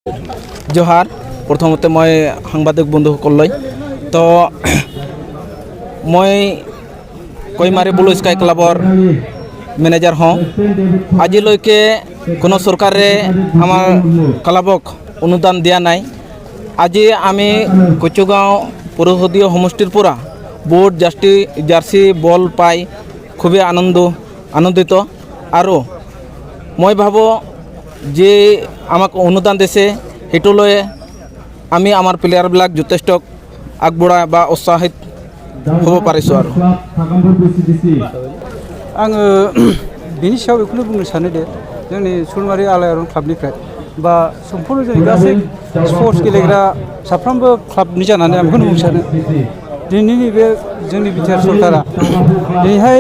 जोहार प्रथमते मैं सांबादिक बंधुसकल तो मैं कईमारी ब्लू स्काई क्लाबर मैनेजार हाँ आजिलैके कोनो सरकारे आमार क्लाबक अनुदान दिया नाई। আজি আমি কচুগাঁও পৌরসদীয় সমষ্টির পৰা বুট জার্সি বল পাই খুবই আনন্দিত আৰু মই ভাবো যে আমাক অনুদান দিছে সেইটো লৈ আমি আমাৰ প্লেয়াৰবিলাক যথেষ্ট আগবঢ়া বা উৎসাহিত হ'ব পাৰিছো। আৰু आङो बेनि सायाव बेखौनो बुंनो सानो दे जोंनि सुलमारि आलायारन क्लाबनिफ्राय बा सम्पूर्ण जोंनि गासै स्पर्ट्स गेलेग्रा साफ्रोमबो क्लाबनि जानानै आं बेखौनो बुंनो सानो दिनैनि बे जोंनि बिटिआर सरकारा दिनैहाय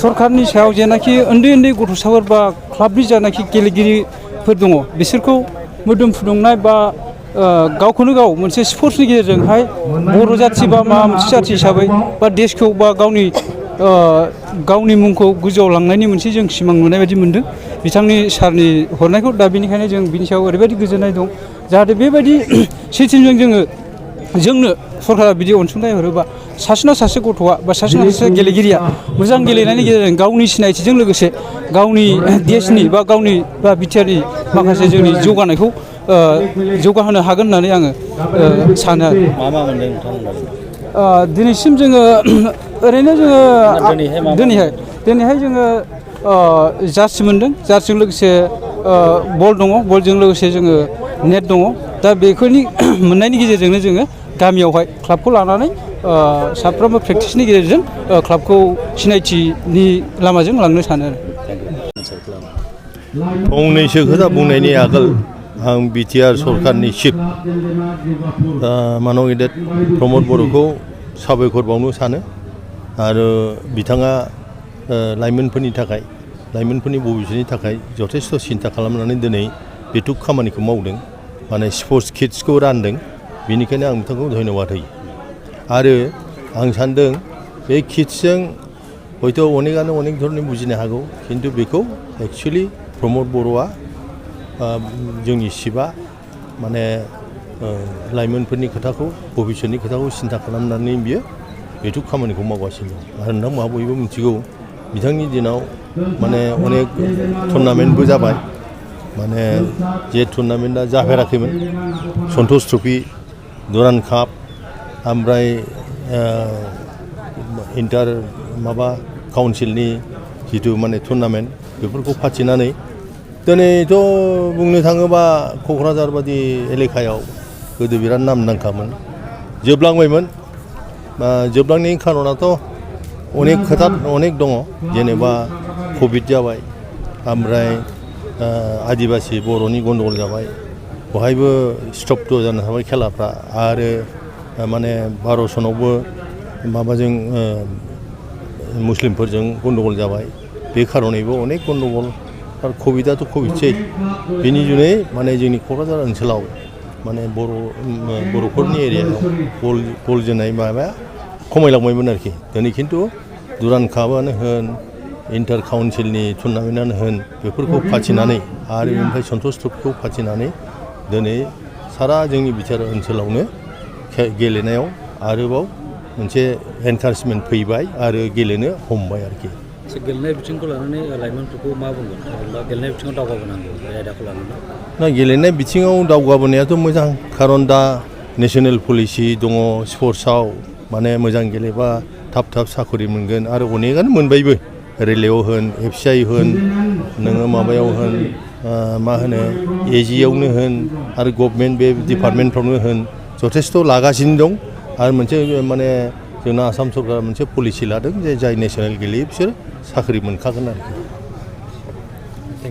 सरकारनि सायाव जेनाखि उन्दै गथ'साफोर बा क्लाबनि जानाखि गेलेगिरिफोर दङ बिसोरखौ मोदोम फुदुंनाय बा गावखौनो गाव मोनसे स्पर्ट्सनि गेजेरजोंहाय बर' जाथि बा माबा मोनसे जाथि हिसाबै बा देशखौ बा गावनि मुंखौ गोजौआव लांनायनि मोनसे जों सिमां नुनाय बायदि मोनदों बिथांनि सारनि हरनायखौ। दा बेनिखायनो जों बिनि सायाव ओरैबायदि गोजोननाय दं जाहाथे बेबायदि सिस्टेमजों जोंनो सरकारा बिदि अनसुंथाइ हरोबा सासेना सासे गथ'आ बा सासेना सासे गेलेगिरिया मोजां गेलेनायनि गेजेरजों गावनि सिनायथिजों लोगोसे गावनि देशनि बा गावनि बा बिटिआरनि माखासे जोंनि जौगानायखौ जौगाहोनो हागोन होननानै आङो सानो आरो। दिनैसिम जोङो ओरैनो जोङो दिनैहाय जोङो जार्सि मोनदों, जार्सिजों लोगोसे बल दङ, बलजों लोगोसे जोङो नेट दङ। दा बेफोरनि मोननायनि गेजेरजोंनो जोङो गामियावहाय क्लाबखौ लानानै साफ्रोमबो प्रेक्टिसनि गेजेरजों क्लाबखौ सिनायथिनि लामाजों लांनो सानो आरो। फंनैसो खोथा बुंनायनि आगोल आं बिटिआर सरकारनि चिफ मानब गेदेर प्रमद बर'खौ साबायखर बावनो सानो आरो बिथाङा लाइमोनफोरनि थाखाय लाइमोनफोरनि भबिष्यतनि थाखाय जथेस्थ सिन्था खालामनानै दिनै बेथु खामानिखौ मावदों माने स्पर्ट्स किट्सखौ रानदों। बेनिखायनो आं बिथांखौ धन्यबाद होयो आरो आं सान्दों बे किट्सजों हयथ' अनेकानो अनेक धरननि बुजिनो हागौ खिन्थु बेखौ एक्सुवेलि प्रमद बर'आ जोंनि चिफआ माने लाइमोनफोरनि खोथाखौ भबिष्यतनि खोथाखौ सिन्था खालामनानै बियो बेथु खामानिखौ मावगासिनो दं। आरो नोंथांमोनहा बयबो मिथिगौ बिथांनि दिनाव माने अनेक टुर्नामेन्टबो जाबाय माने जे टुर्नामेन्टआ जाफेराखैमोन सन्तोष ट्रफि, दुरान्ड काप, ओमफ्राय इन्टार काउन्सिलनि जिथु माने टुर्नामेन्ट बेफोरखौ फाथिनानै दिनैथ' बुंनो थाङोबा क'क्राझार बादि एलेकायाव गोदो बिराद नामदांखामोन जोबलांबायमोन। जोबलांनायनि खारनाथ' अनेक खोथा अनेक दङ जेनेबा कभिड जाबाय ओमफ्राय आदिबासि बर'नि गन्दगल जाबाय बहायबो स्टप जानो हाबाय खेलाफ्रा आरो माने भारतनावबो माबाजों मुस्लिमफोरजों गन्दगल जाबाय बे खारनैबो अनेक गन्दगल आरो कभिडआथ' कभिडसै बेनि जुनै माने जोंनि क'क्राझार ओनसोलाव माने बर'फोरनि एरियायाव बल जोनाय माबाया खमायलांबायमोन आरोखि। दिनै खिन्थु दुरान्ड कापआनो होन इन्टार काउन्सिलनि टुर्नामेन्टआनो होन बेफोरखौ फाथिनानै आरो बेनिफ्राय सन्तोष ट्रफिखौ फाथिनानै दिनै सारा जोंनि बिटिआर ओनसोलावनो गेलेनायाव आरोबाव मोनसे एनकारेजमेन्ट फैबाय आरो गेलेनो हमबाय आरोखि। गेलेनाय बिथिंखौ लानानै लाइमोनफोरखौ मा बुंगोन गेलेनाय बिथिङाव दावगाबोनांगौ बे आयदाखौ लानानै? गेलेनाय बिथिङाव दावगाबोनायाथ' मोजां खारन दा नेसनेल पलिसि दङ स्पर्ट्सआव माने मोजां गेलेबा थाब साखरि मोनगोन आरो अनेकानो मोनबायबो रेलवेआव होन FCI होन नोङो माबायाव होन मा होनो AGआवनो होन आरो गभर्नमेन्ट बे डिपार्टमेन्टफ्रावनो होन जथेस्थ लागासिनो दं आरो मोनसे माने जोंना आसाम सरकारा मोनसे पलिसि लादों जे जाय नेसनेल गेलेयो बिसोर साख्रि मोनखागोन आरोखि।